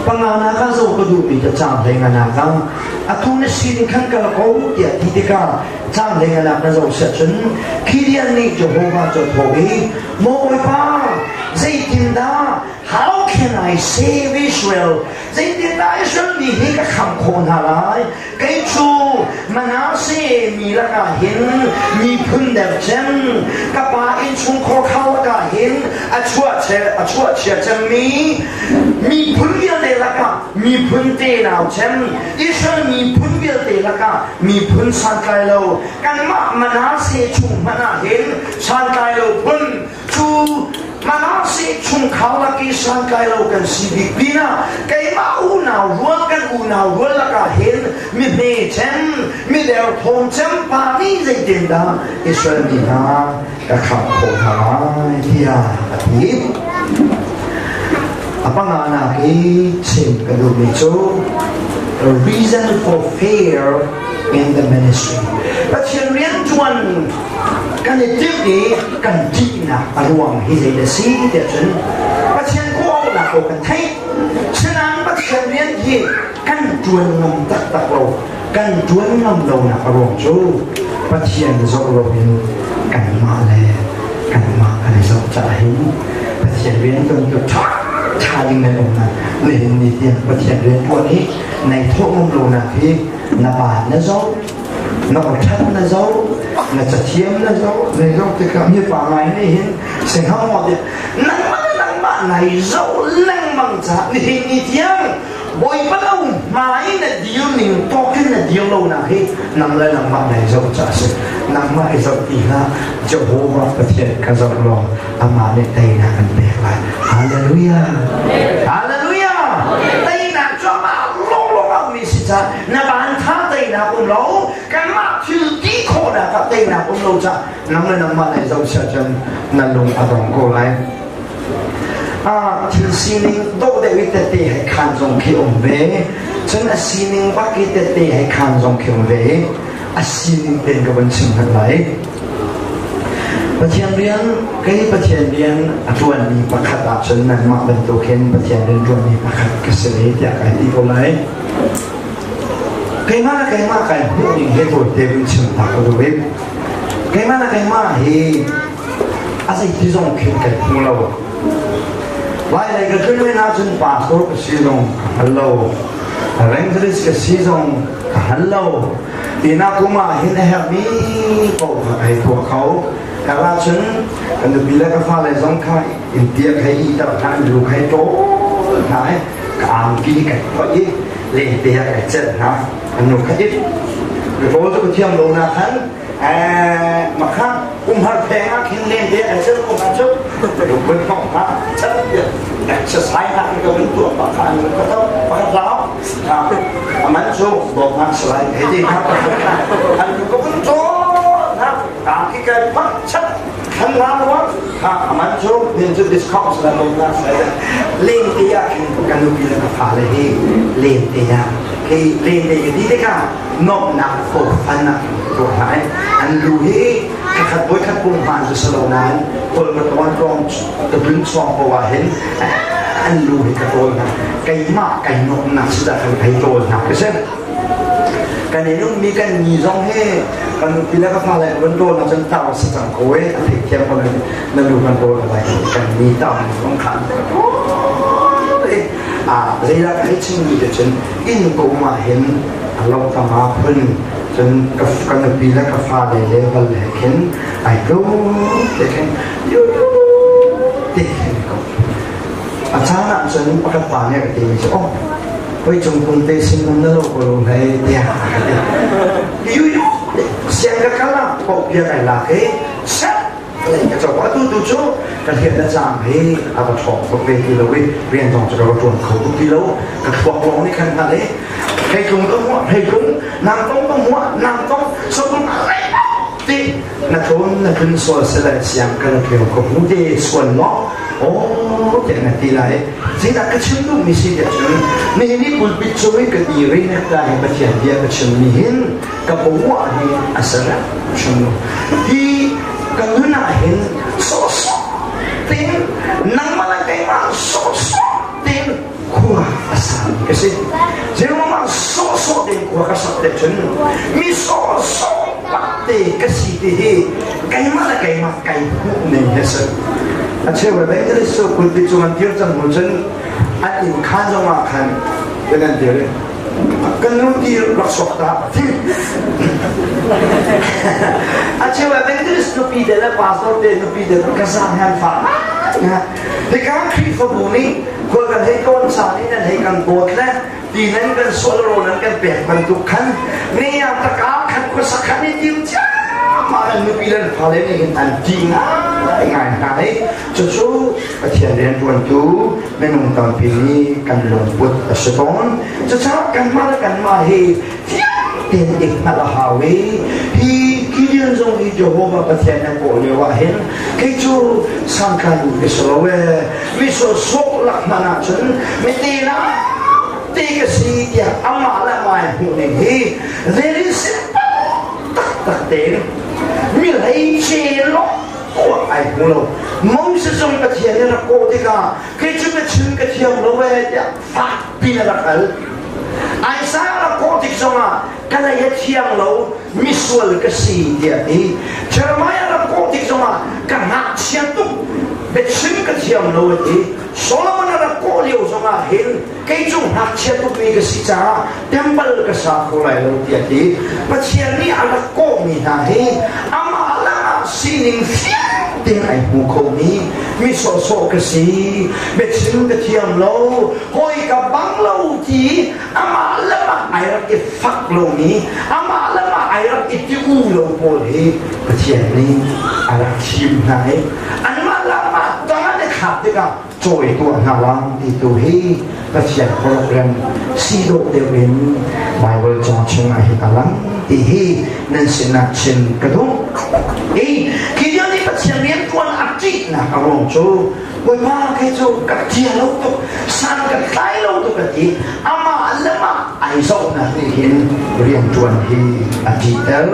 Pangana ka zo ka duhmi ka caang hlei nganak ah atu na sining khan kal ko tiah ti tikah caang hlei nganak na zoh siah cun Gideon nih Jehovah cu a thawh i, Maw Bawipa, zeitindah, how can I save Israel? Zeitindah Israel mi hi ka khamh khawh hna lai? Kei cu Manasseh mi lakah hin miphun der cem, ka pa innchungkhar kha lakah hin a chuahchia cemmi miphun vialte lakah miphun tenau cem, Israel miphun vialte lakah miphun santlai lo, kanmah Manasseh chung hmanh ah hin santlai lo phun cu Manasseh chungkhar lak i santlai lo kan si bik pinah keimah unau rual kan unau rual lakah hin mi hme cem mi derthawm cem pa nih zeitindah Israel mi hna ka khamh khawh hna lai tiah a ti. A panganak i chim ka duhmi cu a reason for fear in the ministry. Pathian rianṭuan kan i timh i kan ṭihnak a ruang hi zei a si tiah cun Pathian kawhauhnak ko kan theih. Sinain Pathian rian hi kan ṭuan ngam taktak lo. Kan ṭuan ngam lonak a ruang cu Pathian zoh loin kanmah le kanmah kan i zoh caah hin Pathian rian ṭuan cu ṭha ṭha ding nan um na nihin ni tiang Pathian rian ṭuan hi nai thawh ngam lonak hi na pa na zoh na awṭhat na zoh na cathiam na zoh na zoh tikah mi pa ngai nih hin singhang maw tiah nangmah le nangmah nai zoh lengmang caah nihin ni tiang Bawipa lo hmai na dir ning tawk in na dir lo nak hi nang le nangmah nai zoh caah a si. Nangmah i zoh ti hlah, Jehovah Pathian ka zoh law amah nih teinak an pek lai. Hallelujah! Hallelujah! Teinak cu amah lawnglawng a ummi si caah na van tha teinak um lo, kanmah thil ti khawhnak ah teinak um lo caah nang le nangmah nai zoh sia cun na lung a dong ko lai. Thil sining dawh deuh i tette hei khaan zong khi um ve. Cun a sining bak i tette hei khaan zong khi um ve i a sining tein ka vun chim hna lai. Pathian rian, kei Pathian rian a ṭuanmi pakhat ahcun nangmah bantuk hin Pathian rian ṭuanmi pakhat ka si ve tiah kai ti ko lai. Keimah le keimah kai hmuh ning he tawite vun chim ta ka duh i keimah le keimah hi a zeiti zong khin kai hmu lo. Lai lei ka tlun men ahcun pastor ka si zong ka hngal lo. Evangelist ka si zong ka hngal lo. Tina kum ah hin a herhmi paoh kha kai tuah kho. Kal ahcun kan nupi le ka fale zong kha in tiak hei iter hna, in lu hei ṭawl hna i ka angki kai phoih i lente ah kai celh hna. An nu kha it. Ka ṭawl cu ka thiam lo na khan makha umhar pheng ah khin lente ai cel ko na cu lungpun thong ha chat exercise ha ka vun tuah pa kha an ka to pakhat lau aman cu bawm salai he ti ha an ka vun to na ta ki kai pak chat khan la lo ha aman cu nin cu discount sala lo na sai lente ah khin kan nupi le ka fa le hi lente ah khi lente ka ti tikah nuamhnak fawfan ah tuah hna i an lu hi thakhat voikhat pung hmaan cu si lo nain kawl ka tawn tlawng ka dun chuang ko ah hin an lu hi ka tawl hna. Keimah kai nuamhnak si dah kan hei tawl hna ka si. Kan i ummi kan ni zong hi kan nupi le ka fale kan tawl na cun tar si cang ko e, a theihthiam ko na lu kan tawl lai kan ni tam zong khan a zeidah ka hei chimmi te cun inn ko ma hin a lo tama phun cun ka nupi le ka fale le val he khin ai tluk te khin yu te khin ko. A caan ah cun pakhat pa nih a ka timi cu, "Oh, hoi cung kum te sin um na lo ko lo hei," tiah a ka ti. Yu yu siang ka kal ah paoh bia kai lak i set lei ka co. Atu tu cu ka hliat na caang hi a va ṭhawng tuk ve ti lo i rian zong cu ka va ṭuan kho tuk ti lo. Ka thluak lawng nih khan hngalh i hei tlung ka hmuah, hei tlung nang tong ka hmuah, nang tong sopung ti na tlun na tlun sual sile siang ka na tleu ka hmu te sual law aw tiah na ti lai. Zeidah ka chim duhmi si tiah cun nihin i pulpit cung i ka dir i nekta hi Pathian bia ka chimmi hin ka pamuah hi a serep hrim lo. Hi ka nun ah hin sawhsawh tein nangmah le keimah sawhsawh tein khua a sa. ka si. Zeirumah sawhsawh tein khua ka sak te cun mi sawhsawh bak te ka si ti hi keimah le keimah kai hmuh ning hi si. A cheu evangelist cu pulpit cung an dir cang hnu cun an inn khaan zongah khan kan an dir i kan nu ti rak sok ta. A cheu evangelist nupi te le pastor te nupi te ka zang han fa. Hika Khrihfabu nih khual kan hei tawn caan in nan hei kan dawt le ti nan kan sual rawl nan kan pek bantuk khan ne taka khan khuasa khan i tim ciammam an nupi le an fale nih hin an ti ngai ngai hna i cucu Pathian rianṭuantu minung tampi nih kan lungput a si tawn. Cucaah kanmah le kanmah hi fiang tein i hngalh a hau i hi Gideon zong hi Jehovah Pathian na kawh lio ah hin kei cu sangkan ka si lo ee, mi sawsawh lak hmanh ahcun mi te la te ka si tiah amah le amah in hmuh ning hi very simple taktak tein mi hleice lawng ai hmu lo. Moses zong Pathian nih rak kawh tikah kei cu ka chim ka thiam lo ee tiah fak piin a rak al. Isaiah rak kawh tik zongah ka lei a thiang lo, misual ka si tiah a ti. Jeremiah rak kawh tik zongah ka ngakchia tuk, biachim ka thiam lo a ti. Solomon a rak kawh lio zongah hin kei cu ngakchia tukmi ka si caah temple ka sa kho lai lo tiah a ti. Pathian nih a rak kawhmi hna hi amah lakah sining fiang tein ai hmu khomi mi sawhsawh ka si, biachim ka thiam lo, hawi ka bang lo ti amah le mah ai rak i fak lomi, amah le mah ai rak i ti u lo pawl hi Pathian nih a rak thim hna i anmah le mah tang an i thlak tikah cawi tuah hna lang ti tu hi Pathian program si dawh deuh in Bible ca chungah hin a lang ti hi nan sinah chim ka duh. I Gideon nih Pathian rianṭuan a ṭihnak a ruang cu Bawipa, kei cu ka tia lo tuk, san ka tlai lo tuk a ti. Amah le mah ai zohnak nih hin rianṭuan hi a ṭihter.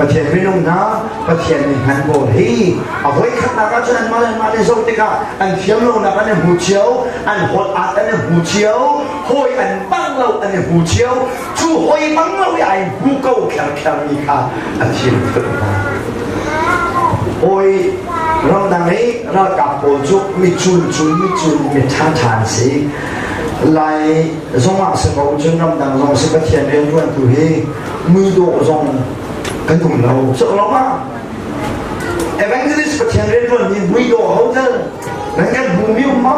Pathian minung hna, Pathian nih hman pawl hi a voikhatnak ah cun anmah le anmah nih zoh tikah an thiam lonak an i hmu cio, an holh at an i hmu cio, hawi an bang lo an i hmu cio. Cu hawi bang lo i ai hmu ko kherkhermi kha a thim phun hna. Hawi ramdang i ralkap pawl cu mi cun cun mi cun mi ṭhaṭha an si. Lai zong ah si ko cun ramdang zong si Pathian rianṭuantu hi muidawh zong kan um lo. Cu lo ma? Evangelist Pathian rianṭuan mi muidawh hotel nan kan hmu mi um ma?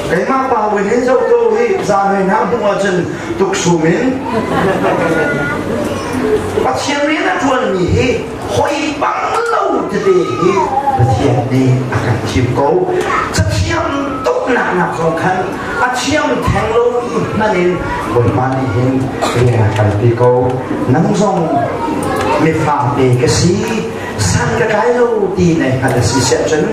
Keimah pa win in zoh to hi zan hna hmuh ahcun tuksum in Pathian rian a ṭuanmi hi hoi bang lo tete hi Pathian nih a kan thim ko. Cathiam tuknak nak zong khan a thiam theng lo hmanh in Bawipa nih hin rian a kalpi ko. Nang zong mifa te ka si, san ka tlai lo ti nai hngalh a si siah cun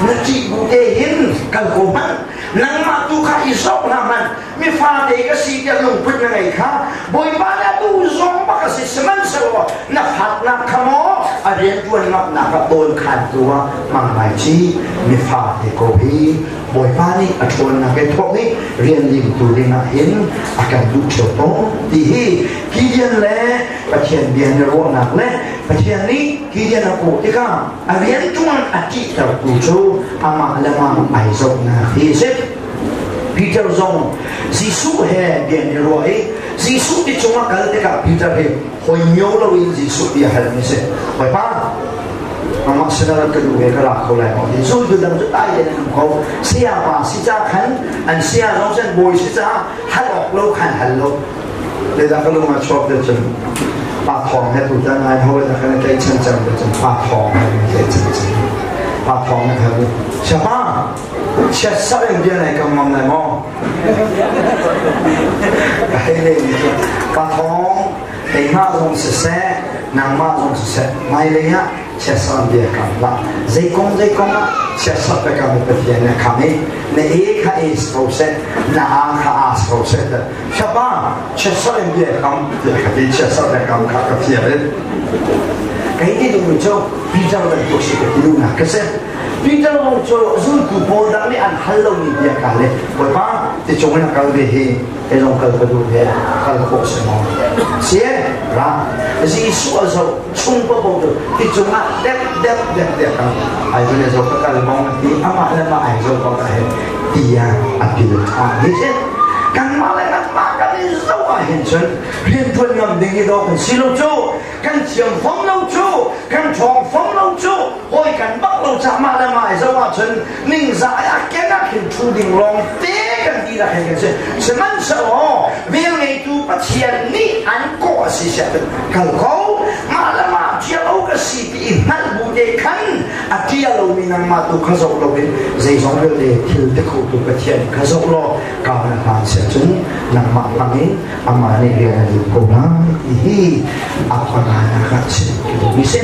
na ṭih bu te hin kal ko hmanh. Nangmah tu kha i zawk hna hmanh. Mi fate ka si tiah lungput na ngei kha Bawipa nih a duh zong bak a si. Sihmanhsehlaw na fatnak kha maw a rianṭuan ngamnak ah dawnkhantu ah hmang lai ci. Mi fate ko hi Bawipa nih a ṭhawnnak he thawk i rian limtu dingah hin a kan duh ṭheo tawn ti hi Gideon le Pathian bia nih ruahnak le Pathian nih Gideon a kawh tikah a rianṭuan a ṭihtertu cu amah le mah ai zohnak hi a si. Peter zong Jesuh he bia an i ruah i Jesuh ti cungah kal tikah Peter hi hoi mio loin Jesuh bia halmi a si. Bawipa, nangmah sinah rak ka duh ve ka ra kho lai maw? Zultu dang cu tai tein an um ko. Saya pa si ca khan an saya zong cu an bawi si caah hal awk lo khan hal lo. Zeidah ka lung a chuak te cun pa thawng he tutan ngai ho da kan tlaih chan cang te cun pa thawng he kan tlaih chan cang. Pa thawng na hal. Siapa? Chiatserh in bia nei kam ngam lai maw? Ka hei le mi cu pa thawng keimah zong siseh nangmah zong siseh hmailei ah chiatserh in bia kam hlah. Zei kong zei kong ah chiatserh pe kam i Pathian na kham i na e kha e si ko seh na a kha a si ko seh. Siapa chiatserh in bia kam tiah ka ti. Chiatserh bia kam kha ka fial in kei ti duhmi cu Peter bantuk si ka ti duhnak ka si. Peter zong cu zultu pawl dang nih an hal lomi bia ka le Bawipa ti cung in a kal ve hi kei zong kal ka duh he kal khawh si maw? Sie ra Jesuh a zoh chung papo cu ti cungah dek dek dek dek kal ai vun zo ka kal bong ti amah le mah ai zo bang ah hin tiah a pil ṭhan hi si. Kanmah le kanmah kan i zoh ah hin cun rianṭuan ngam ding hi dawh kan si lo cu, kan thiam fom lo cu, kan ṭhawng fom lo cu. Hawi kan bak lo cah mah le mah i zoh ahcun ningzah a ken ah khin ṭhu ding lawng te kan ti dah khin kan si. Sihmanhsehlaw vel ngeitu Pathian nih an kawh a si siah cun kal ko. Mah le mah ṭialo ka si ti i hngalh bu te khan a ṭia lomi nangmah tu kha zoh loin zeizong vialte thil ti khotu Pathian kha zoh law kau na hlan siah cun nangmah hmangin amah nih rian a lut ko lai ti hi a panganak ah chim ka duhmi si.